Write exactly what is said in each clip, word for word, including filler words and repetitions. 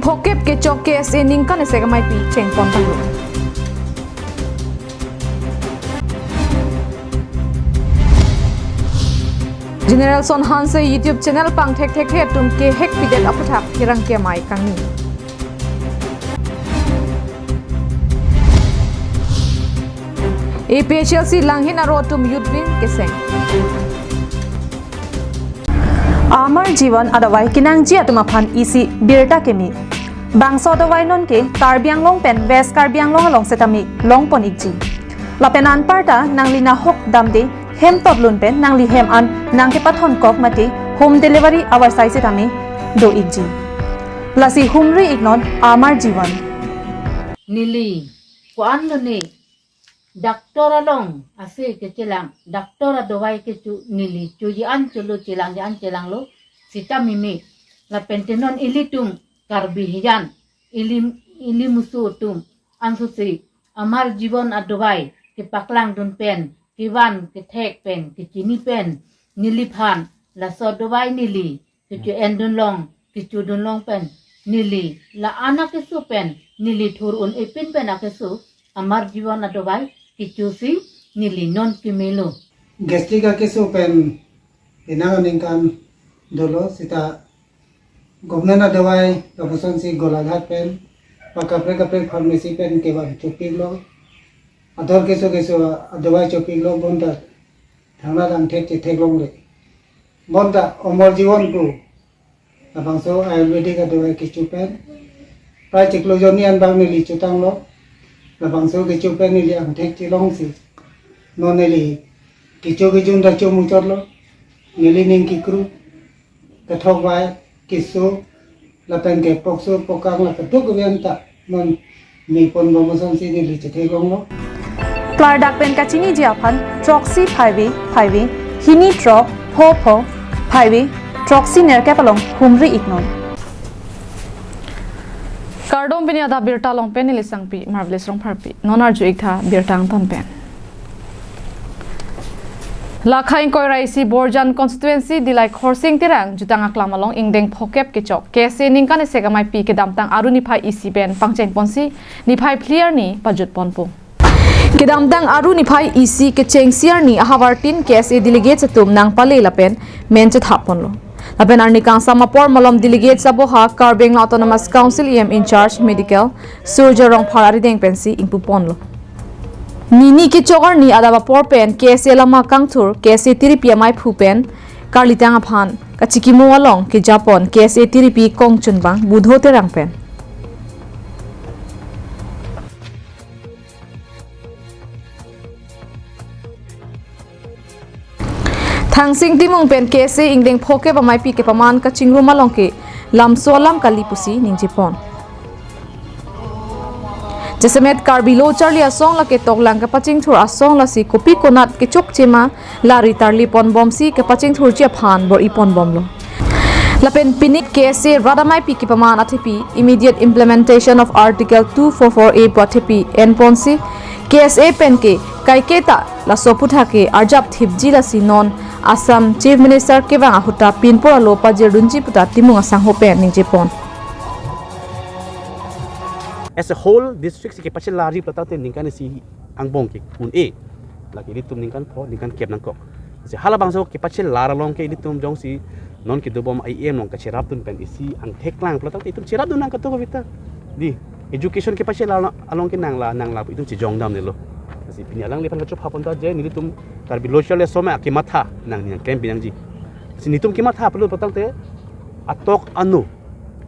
Phokep kechok K S A ningkan isi amei pi chengpon tanglo. General Son Hanse YouTube channel pangthekthekthe atum kehek pidet aputhak kerang kemai kangni. A P H L C Langhin aro atum Youth Wing keseng. Amar Jivan adawai kenangji atum aphan isi birta keme. Bangso adawai non ke Karbi Anglong pen West Karbi Anglong along setame longpon ikji. Lapen anparta nangli nahok damde hem totlun pen nangli hem an nangkepathon kok mate home delivery avarsai setame do ikji. Lasi humri iknon Amar Jivan. Neli ko-an lo ne doctor along ase kechelang, doctor adawai kecho neli choji an cholo chelang ji an chelanglo sita mimi. Lapen te non ilitum Karbi hijan ili ili musu atum ansusi Amar Jivan adawai kepaklangdun pen, kevan kethek pen, kechini pen neliphan laso adawai neli kecho-endun long, kechodun long pen neli la-an akeso pen neli thur un-e pin pen akeso Amar Jivan adawai kechosi neli non kemelo. Gastric akeso pen penang aningkan dolo sita government adawai lapuson si Golaghat pen pa kaprek kaprek pharmacy pen kevan chopiklo. Ador keso keso adawai chopiklo bonta thangnattang thek chetheklongle. Bonta Amar Jivan pu labangso Ayurvedic adawai kecho pen prai chiklo jonni an bang neli chotanglo. Labangso kecho pen neli angthek chelongsi non neli kecho kejun ta chomuchotlo. Neli ning kekru, kethok vai, keso, lapen ke pokso pokang la keduk keviang ta non mepon bom asonsi neli chetheklonglo. Klardak pen kachiniji aphan throksi phaivi phaivi, hini throk pho pho phaivi, throksi nerkep along humri iknon. Kardom, pini adap birta along pen neli sangpi Marvelous Rongpharpi. Non arju iktha birta angton pen. Lakha ingkoi ra isi Borjan constituency Dillai Khorsing Terang jutang aklam along ingdeng phokep kechok K S A ningkan isi amei pi kedamtang Aru niphai isi pen pangchengponsi niphai phli arni pajutponpo. Kedamtang Aru niphai isi kechengsi arni ahavartin K S A delegates atum nangpale lapen men chethapponlo. Lapen arni kangsam apor malom delegates aboha Karbi Anglong Autonomous Council E M in charge medical Surjya Rongphar arideng pensi ingpuponlo. Nini kechok arni adap apor pen K S A lama kangthur K S A tiripi amaiphu pen karlitang aphan kachikimo along kejapon K S A tiripi kongchunbang Budho Terang pen. Thangsing Timung pen K S A ingdeng phokep amei pi kepaman kachingrum along ke lamso alam kali pusi ningjepon. Jasemet Karbi Lo Charli Asong lake toklang kepachingthur asong lasi kopi konat kechokche ma la ri tarlipon bomsi kepachingthurji aphan bor-iponbomlo. Lapen pini K S A rat amei pi kepaman athepi immediate implementation of Article two four four A pu athepi enponsi K S A pen ke kaiketa laso aputhak ke arjap thipji lasi non Assam Chief Minister kevang ahut ta pinpur alo pajirdunji puta Timung asangho pen ningjepon. As a whole district si kepachelarji pulo tangte ningkan isi angbong ke un-e. Lake ilitum ningkan pho, ningkan kep nangkok. Si halabangso kepachelar along ke ilitum jongsi non kedobom I M along kacherapdun pen isi angthek lang pulo tangte itum cherapdun nang kato kavita. Di education kepachelar along ke nangla nangla itum chejongdamnelo. Si pini alangliphan kachophaponta je nelitum Karbi Lo Charli Asong ma kematha nang nang klem pinangji. Si nelitum kematha pulo tangte atok anu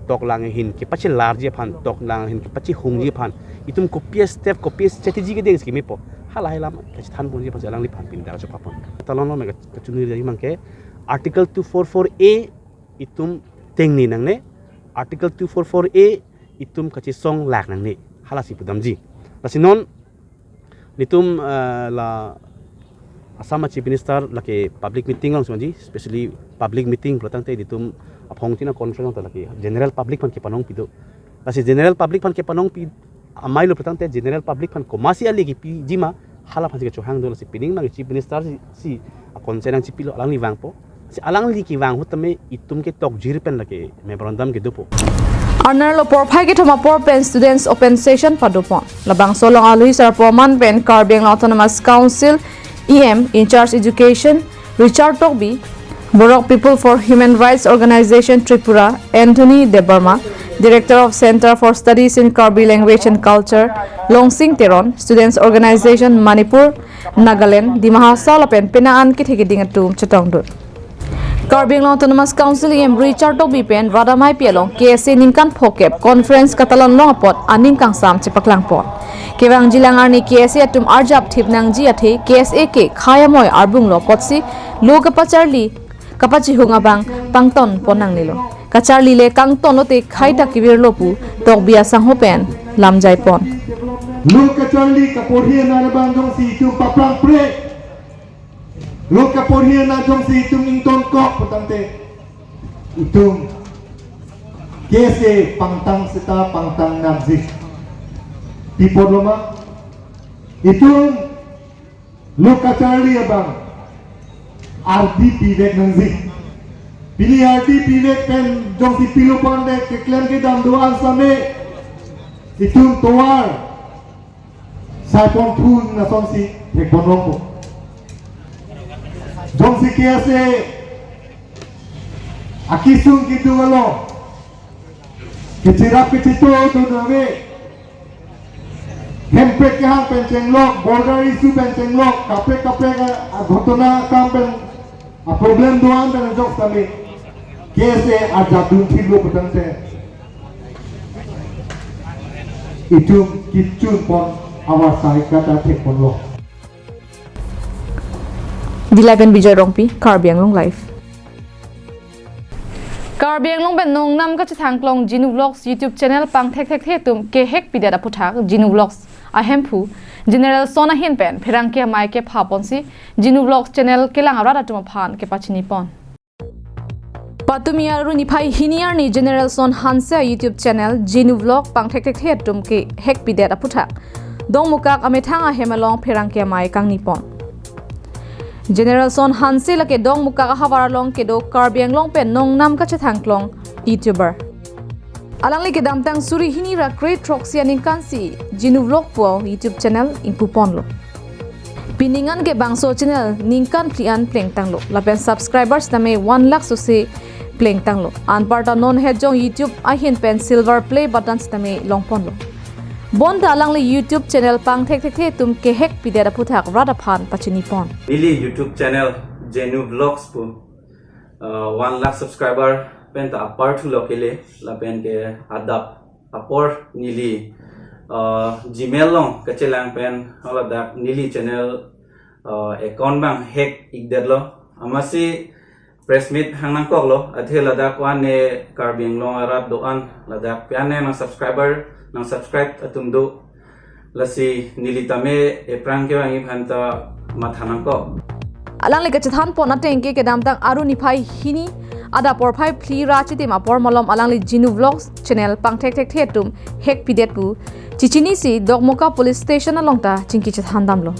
toklang ahin kepachelarji aphan, toklang ahin kepachehungji aphan itum kopi a-step, kopi a-strategy kedeng si kemepo. Halahai alam kachethanponji aphan si alangliphan pini dak kachophapon. Talon lo me kachunirji abang ke Article two four four A itum tengne nangne, Article two four four A itum kachesong lak nangne. Halasi pudamji. Lasi non nelitum, eh, la Assam Chief Minister lake public meeting along si manji, specially public meeting pulo tangte nelitum aphongtin a-conference along ta lake general public aphan kepanong pido. Lasi general public aphan kepanong pi amailo pulo tangte general public aphan komatsi ale kepiji ma halaphan si kachohang do, lasi pining mang Chief Minister si, si a-consent nangchipilo, alangli vangpo. Si alangli kevang ahut tame itum ke tokjir pen lake memorandum kedopo. Arnam lo porphai kethom apor pen students open session padopon. Labangso along alohi sarpo aman pen Karbi Anglong Autonomous Council E M in charge education Richard Tokbi, Borok People for Human Rights Organization Tripura Anthony Debbarma, Director of Center for Studies in Karbi Language and Culture Longsing Teron, Students Organization Manipur, Nagaland, Dima Hasao lapen penang an kethe keding atum chetongdun. Karbi Anglong Autonomous Council E M Richard Tokbi pen rat amei pi along K S A ningkan phokep conference katalon long apot aning kangsam chepaklangpon. Kevangjilang arni K S A atum arjap thip nangji athe K S A ke khei amoi arbung lo apotsi lo kapacharli kapachihung abang pangton pon nangnelo. Kacharli le kangton lote khei ta kevir lo pu Tokbi asangho pen lamjaipon. Lo kacharli kaporhi anan abang jongsi itum paprang pre. Lo kaporhi anan jongsi itum ingtonkok putangte itum K S A pangtang seta pangtang nangji. Pi apot lo ma? Itum lo kacharli abang ardi pivek nangji. Pini ardi pivek pen jongsi pilo pande keklem kedam do-an same itum tovar saipon phun asonsi thekpon longpo. Jongsi K S A akesung keduk along kechirap kechitu tu dave. Hemprek kehang pen chenglok, border issue pen chenglok, kaprek kaprek a, a ghotona akam pen a problem do-an pen ajok sami K S A arjap dun thilo putangte itum kechun pon avarsai kata thekpon lo. Dillai pen Bijoy Rongpi, Karbi Anglong Live. Karbi Anglong pen nongnam kachethang klong Jinu Vlogs YouTube channel pangthek thekthe atum kehek pidet aputhak Jinu Vlogs ahemphu General Son ahin pen pherangke amei kephaponsi Jinu Vlogs channel kelang arat atum aphan kepachinipon. Patumi Aru niphai hini arni General Son Hanse a YouTube channel Jinu Vlog pangthek thekthe atum kehek pidet aputhak Dongmukak amethang ahem along pherangke amei kangnipon. General Son Hanse lake Dongmukak ahavar along kedo Karbi Anglong pen nongnam kachethang klong YouTuber. Alangli kedamtang suri hini ra kre throksi aningkansi Jinu Vlog pu YouTube channel ingpuponlo. Pining an ke bangso channel ningkan phli an plengtanglo. Lapen subscribers tame one lakh sose plengtanglo. Anparta non het jong YouTube ahin pen silver play button sitame longponlo. Bonta alangli YouTube channel pangthek thekthe atum kehek pidet aputhak rat aphan pachinipon. Neli YouTube channel Jinu Vlogs pu, uh, one lakh subscriber penta apar thulo kele lapen ke adap apor neli, uh, Gmail along kachelang pen haladak neli channel, uh, account abang hack ikdetlo. Amatsi press meet hang nangkoklo, athe ladak wan ne Karbi Anglong arat do-an ladak pian ne nang subscriber, nang subscribe atum do. Lasi neli tame ephrang kevangji aphanta matha nangkok. Alangli kachethanpon ateng ke kedamtang Aru niphai hini adap porphai phli ra chitim apor malom alangli Jinu Vlogs channel pangthek thekthe atum hack pidet pu chichinisi Dongmukak Police Station along ta chingki chethan damlo.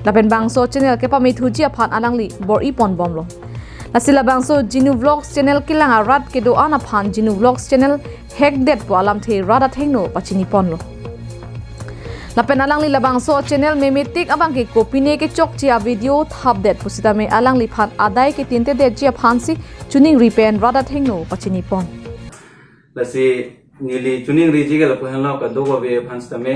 Lapen bangso channel kepamethuji aphan alangli bor-iponbomlo. Lasi labangso Jinu Vlogs channel kelang arat kedo-an aphan Jinu Vlogs channel hack det pu alamthe rat athengno pachiniponlo. Lapen alangli labangso channel memetik abang ke kopine kechokche a video thapdet pusitame alangliphan adai ketintedetji aphansi choningri pen rat athengno pachinipon. Lasi neli choningriji ke lapu henlo kadokave aphan sitame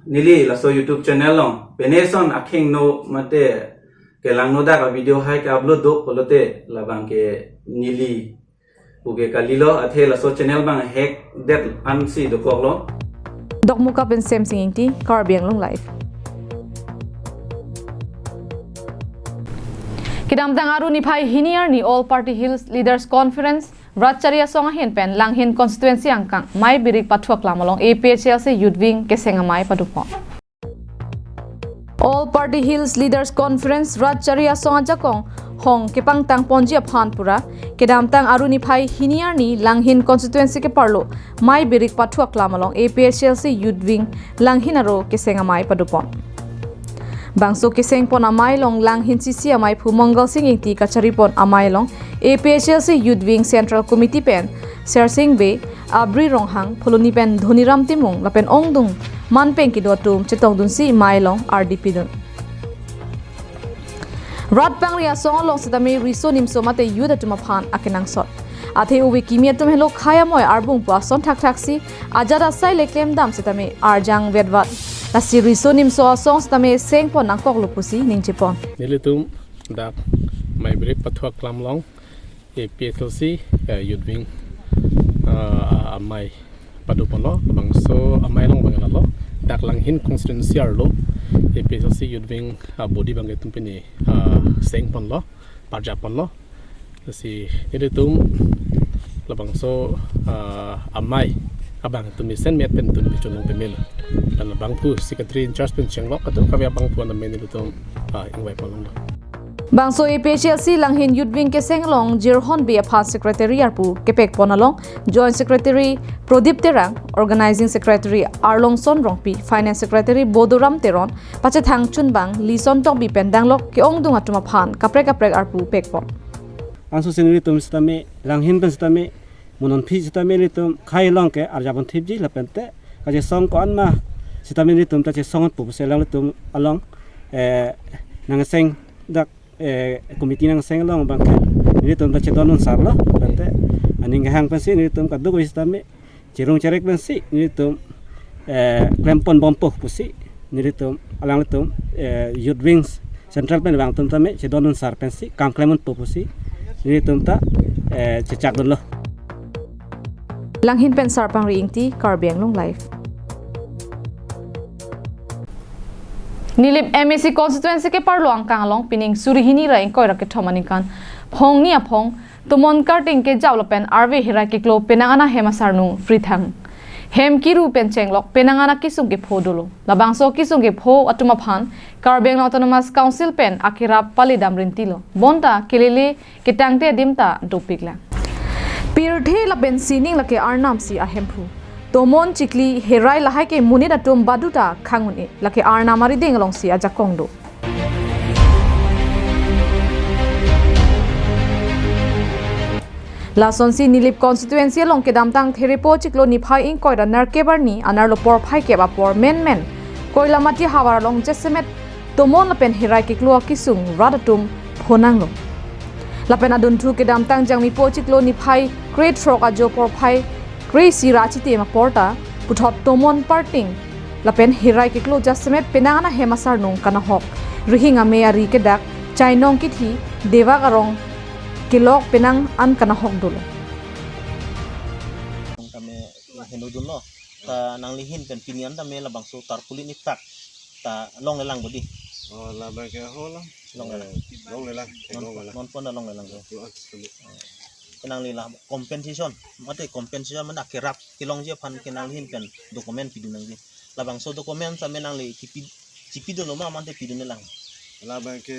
neli laso YouTube channel along pine ason akhingno mate kelangno dak a video hai ke upload do pulote labang ke neli puke kalilo, athe laso channel abang hack det ansi dokoklo. Dongmukak pen Semsing Ingti, Karbi Anglong Live. Kedamtang Aru niphai hini arni All Party Hills Leaders Conference Ratchari Asong ahin pen Langhin constituency angkang Mei Birik Pathu Aklam along A P H L C Youth Wing keseng amei padopon. All Party Hills Leaders Conference Ratchari Asong ajakong hong kepangtangponji aphan pura kedamtang Aru niphai hini arni Langhin constituency keparlo Mei Birik Pathu Aklam along A P H L C Youth Wing Langhin aro keseng amei padopon. Bangso kesengpon amei along Langhin C C ameiphu Mongal Sing Ingti kacharipon amei along A P H L C Youth Wing Central Committee pen Sersing Bey, Abri Ronghang, Phuloni pen Dhoniram Timung lapen ongdung manpeng kedo atum chetongdunsi mai along ardi pidun. Rat pangri asong along setame riso nimso mate youth atum aphan akenangsot. Athe ove kimi atum helo khei amoi arbung pu ason thakthaksi ajat asai le klemdam setame arjang vetvat. Lasi riso nimso asong setame sengpon nangkoklo pusi ningjepon. Nelitum dak Maibrek Pathuak Klam along A P H L C, eh, Youth Wing, ah, amei padoponlo, labangso amei along abang lalo, dak Langhin constituency arlo, A P H L C Youth Wing, ah, body abang itum pini, ah, sengponlo, parjaponlo. Lasi nelitum labangso, ah, amei abang itum mesen met pen itum chonong pemelo. Lapen abangphu secretary in charge pen chenglok, kadokave abangphu an amei nelitum, ah, ingvaiponlonglo. Bangso A P H L C Langhin Youth Wing keseng along Jirhon Bey aphan secretary arpu kepekpon along Joint Secretary Prodip Terang, Organizing Secretary Arlongson Rongpi, Finance Secretary Bodoram Teron, pachethang chunbang Lison Tokbi pen danglok ke-ongdung atum aphan kaprek kaprek arpu pekpon. Anso si nelitum setame, Langhin pen setame, mo non aphi setame nelitum khei along ke arjapon thipji lapente kachesong ko-an ma setame nelitum ta chesongpo pusi alanglitum along, eh, nangseng dak, eh, committee nangseng along abang ke nelitum ta chedondun sarlo, lapente aning kehang pensi nelitum kadokave setame cherung cherek pensi nelitum, eh, klemponbompo pusi nelitum alanglitum, eh, Youth Wings Central pen vangtum tame chedondun sar pensi kam klemponpo pusi nelitum ta, eh, chechakdunlo. Langhin pen Sarpangri Ingti, Karbi Anglong Live. Nilip M A C constituency keparlo angkang along pining suri hini ra ingkoi ra kethom aningkan phongni aphong tomon karting kejap lapen arve herai keklo penang an ahem asarnung free thang. Hem kiru pen chenglok penang an akesung kepho dolo. Labangso kesung kepho atum aphan Karbi Anglong Autonomous Council pen akerap palidam rintilo. Bonta kelele ketangte adim ta dopiklang. Pirthe lapen sining lake arnam si ahemphu. Tomon chikli herai lahai ke monit atum baduta khang un-e. Lake arnam arideng alongsi ajakong do. Lasonsi Nilip constituency along kedamtang Therepo chiklo niphai ingkoi ra nerkep arni anerlo porphai kep apor menmen Koilamati havar along jasemet tomon lapen herai keklo akesung rat atum phonanglo. Lapen adunthu kedamtang Jangmipo chiklo niphai krethrok ajo porphai kre-isi ra achitim apor ta puthot tomon parting lapen herai keklo jasemet penang an ahem asarnung kanahok, rihing ame ari kedak, chainong kithi, devak arong kelok penang an kanahok dolo. Tame heno dunlo, ta nangli ahin pen pini an tame labangso tarpaulin ipak ta longlelang bodi. Oh, labang ke ho lo. Longlelang. Eh, longlelang, eh, non, longlelang. Nonpon ta longlelang. Yo, ah, sekali. Ke nangli la compensation, mate compensation mane akerap kelongji aphan ke nangli ahin pen document pidun nangji. Labangso document tame nangli kipi, chipidunlo ma mate pidunlang. Labang ke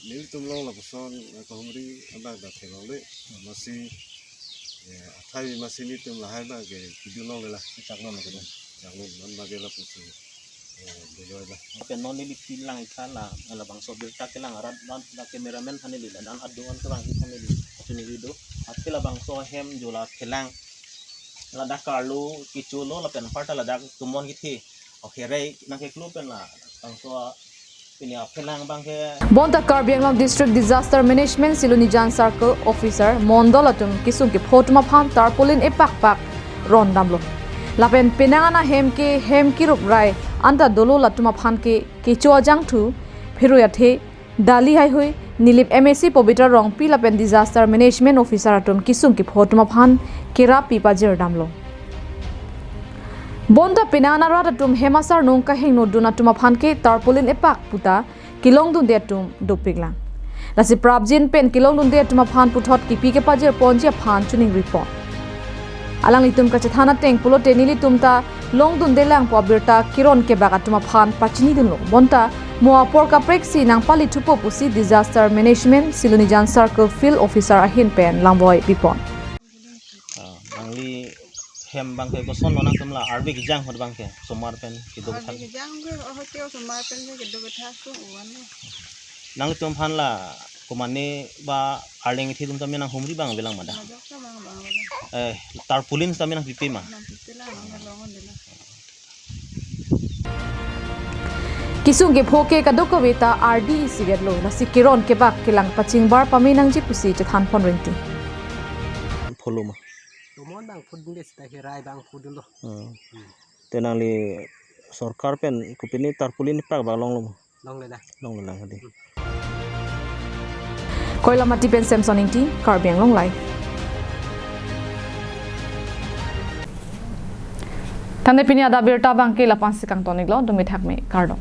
nelitum along lapuson, eh, kahumri abang ta theklongle. Masi, eh, athai masi nelitum lahai abang ke pidunlongle la. Chaknon lake. Chaknon, non abang ke lapuson. Eh, bejoi la. Pen non neli pilang ikha la, labangso birta kelang arat dan la cameraman aphan neli ladak adung an kevang ikha neli. Chunili do. Athe labangso ahem jo la kelang. Ladak karlo, kecholo, lapen apar ta ladak tomon kethe. Okay, herai nangkeklo pen labangso pini aphelang abang ke. Bonta Karbi Anglong District Disaster Management Silonijan Circle Officer Mondol atum kesung kepho atum aphan tarpaulin epakpak rondamlo. Lapen penang an ahem ke hem kirup rai anta dolo latum aphan ke kecho ajangthu, phirui athe, dali haihui, Nilip M A C Pabitra Rongpi lapen Disaster Management Officer atum kesung kepho atum aphan kerap pi pajirdamlo. Bonta penang an arat atum hem asarnung kahingno dun atum aphan ke tarpaulin epak puta kelongdunde atum dopiklang. Lasi prapjin pen kelongdunde atum aphan puthot kipi kepajirponji aphan choningripon. Alanglitum kachethan ateng pulote nelitum ta longdundelang pu abirta keron kebak atum aphan pachinidunlo. Bonta mo apor kaprek si nangpalithupo pusi Disaster Management Silonijan Circle Field Officer ahin pen langvoi pipon. Ah, nangli hem abang ke koson lo nangtum la arve kejang ahut abang ke somar pen kedo. Arve kethak. Kejang ke, oh, ke somar pen ke kedo kethak tu uan lo. Nangtum aphan la Komane ba arleng ithi atum tame nanghumri abang avelang ma da? Majok ta abang abang avelang. Eh, tarpaulin tame nangpipe ma? Nangpipe lang, nang long on dela. Kesung kepho ke kadokave ta ardi isivet lo, lasi keron kebak kelang pachingbar pame nangji pusi chethanpon rinti. Pholo ma? Tomon abang phudun des ta hirai abang phudun lo. Hmm. Te nangli sorkar pen kopine tarpaulin prak abang longlo ma? Longle da. Longle lang di. Koilamati pen Samson Ingti, Karbi Anglong Live. Tangte pini adap abirta abangke la-an si kangton-iklo, dumi thakme, kardom.